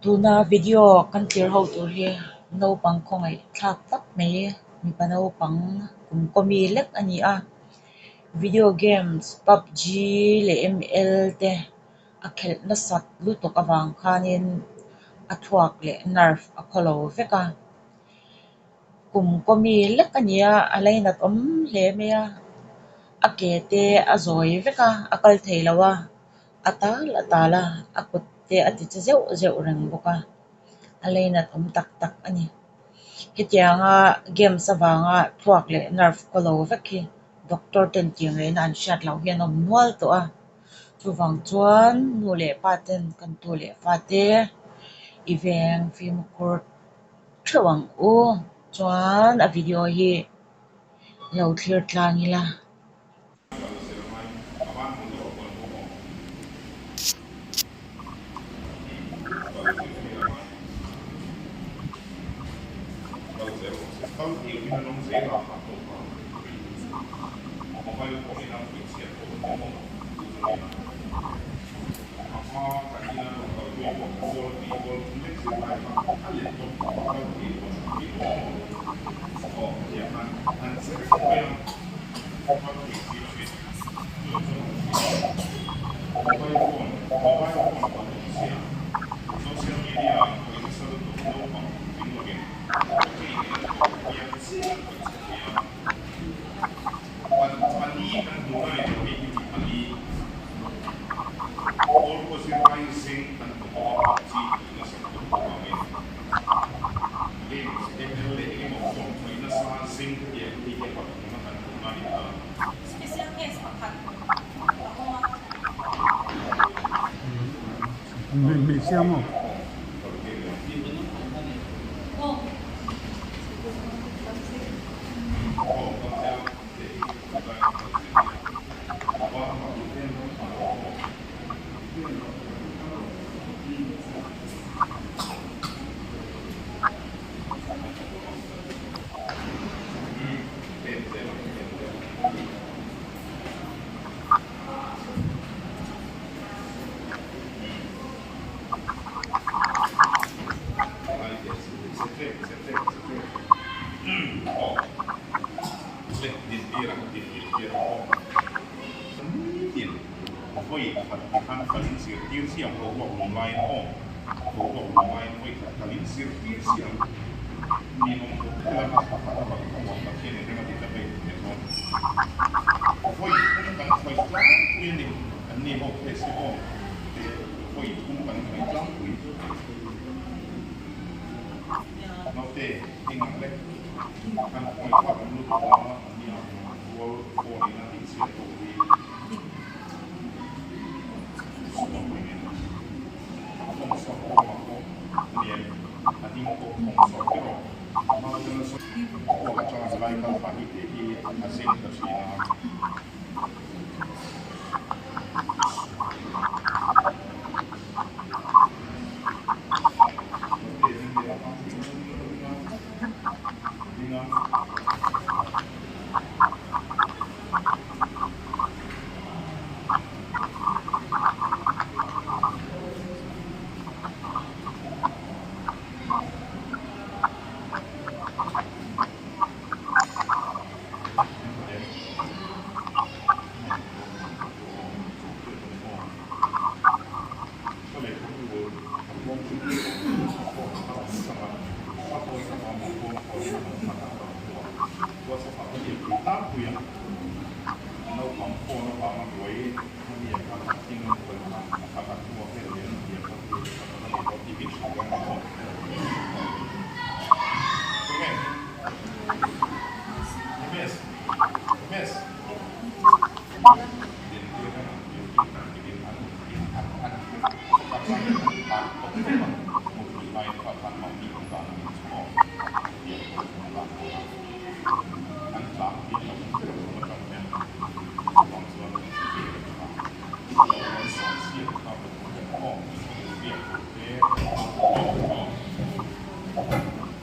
Tuna video kan thlir ho tur hi naupang khawngaih thlak tak mai mipa naupang kum kaw mi lek a ni a video games pubg leh ml te a khelh nasat lutuk avang khanin a thluak leh nerve a khawlo vek a kum kaw mi lek a ni a a lainat awm hle mai a a ke te a zawi vek a a kal theilo a a tal a tal a a kut te a ti che zeuh zeuh reng bawk a a lainat awm tak tak a ni hetianga games avanga thluak leh nerve khawlo vek hi doctor ten tih ngaihna an hriat loh hi an awm nual tawh a chuvang chuan nu leh pa ten kan tu leh fate i veng fimkhur theuh ang u chuan a video hi lo thlir tlang ila. Hmeichhia maw?